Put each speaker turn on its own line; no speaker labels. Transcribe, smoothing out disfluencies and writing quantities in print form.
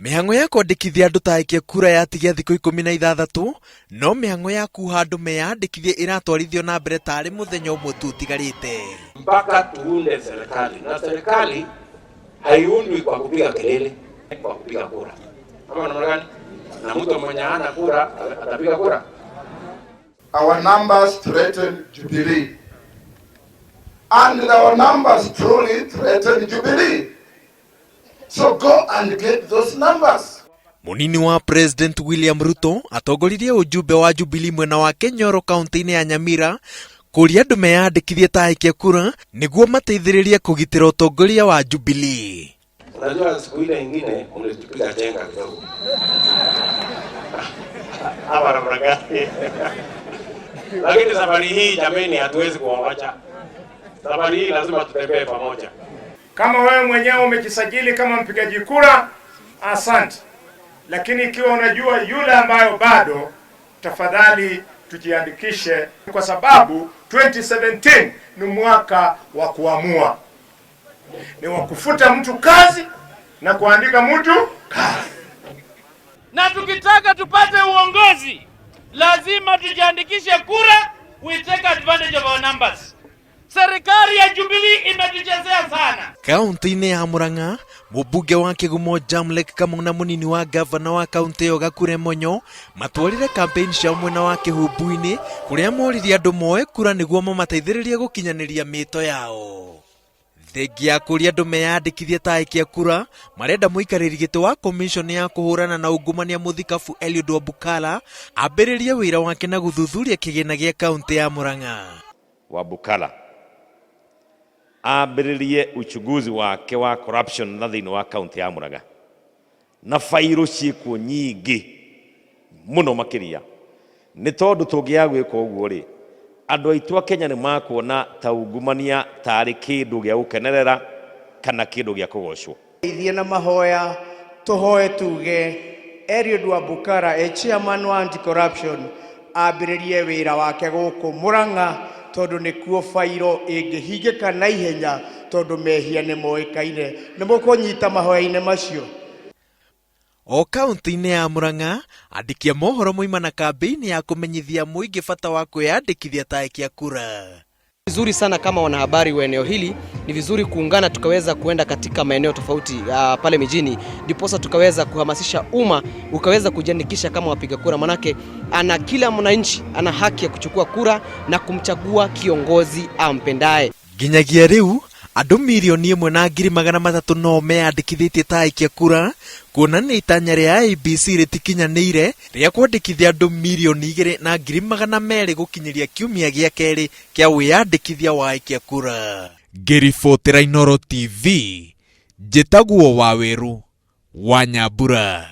Mĩhang'o ya kwandĩkithia andũ ta aikia kura yatigia thikũ 16, no mĩhang'o ya kuha andũ meyandĩkithie ĩratwarithio na mbere tarĩ mũthenya ũmwe tu ũtigarĩte.
Mpaka tuunde serikali, na serikali haiundwi kwa kupiga kelele, kwa kupiga kura. Ama namna gani? Na mtu mwenye hana kura atapiga kura?
Our numbers threaten Jubilee. And our numbers truly threaten Jubilee. So go and get those numbers.
Mũnini wa President William Ruto atongoririe ujumbe wa Jubilee mwena wa Kenyoro kaunti-inĩ ya Nyamira kũria andũ meyandĩkithie ta aikia kura nĩguo mateithĩrĩrie kũgitĩra ũtongoria wa Jubilee.
Unajua siku ile ingine mlitupiga chenga kidogo. Hapa namna gani? Lakini safari hii jameni, hatuwezi kuwawacha. Safari hii lazima tutembee pamoja.
Kama wewe mwenyewe umejisajili kama mpigaji kura, asante. Lakini ikiwa unajua yule ambayo bado, tafadhali tujiandikishe, kwa sababu 2017 ni mwaka wa kuamua, ni wa kufuta mtu kazi na kuandika mtu kazi.
Na tukitaka tupate uongozi lazima tujiandikishe kura, we take advantage of our numbers. Serikali ya Jubilee imetuchezea sana.
Kaunti-inĩ ya Murang'a, mũmbunge wa Kĩgumo Jamlek Kamau na mũnini wa gavana wa kaunti ĩyo Gakure Monyo matwarire campaign ciao mwena wa Kĩhumbu-inĩ kũrĩa moririe andũ moe kura nĩguo mamateithĩrĩrie gũkinyanĩria mĩto yao. Thengia ya kũria andũ meyandĩkithie ta aikia kura, marenda mũikarĩri gĩtĩ wa commission ya kũhũrana na ungumania mũthikabu Eliud Wabukala ambĩrĩrie wĩra wake na gũthuthuria kĩgĩna gĩa kaunti ya Murang'a.
Wabukala ambĩrĩrie uchunguzi wake wa corruption na thĩinĩ wa kaunti ya Murang'a, na bairũ ciĩkuo nyingĩ mũno makĩria, nĩ tondũ tũngĩaga gwĩka ũguo rĩ, andũ aitũ a Kenya nĩ makuona ta ungumania tarĩ kĩndũ gĩa gũkenerera kana kĩndũ gĩa kũgocwo.
Ithiĩ na mahoya tũhoe tuge Eliud Wabukala e chairman wa anti-corruption ambĩrĩrie wĩra wake gũkũ Murang'a, tondũ nĩkuo bairo ĩngĩhingĩka na ihenya, tondũ mehia nĩ moĩkaine. Nĩ mũkũnyita mahoya-inĩ macio?
O kaunti-inĩ ya Murang'a, andĩki a mohoro moima na kambĩini ya kũmenyithia mũingĩ bata wa kwĩyandĩkithia ta aikia kura.
Vizuri sana kama wanahabari wa eneo hili, ni vizuri kuungana tukaweza kuenda katika maeneo tofauti pale mijini, ndiposa tukaweza kuhamasisha umma ukaweza kujiandikisha kama wapiga kura, manake ana kila mwananchi ana haki ya kuchukua kura na kumchagua kiongozi ampendaye.
Nginyagia rĩu andũ 1,300,000 no meyandĩkithĩtie ta aikia kura, kuonania itanya rĩa IEBC rĩtikinyanĩire rĩa kwandĩkithia andũ 2,200,000 gũkinyĩria kiumia gĩa kerĩ kĩa wĩyandĩkithia wa aikia kura. Ngĩribotera Inooro TV, njĩtagwo Waweru wa Nyambura.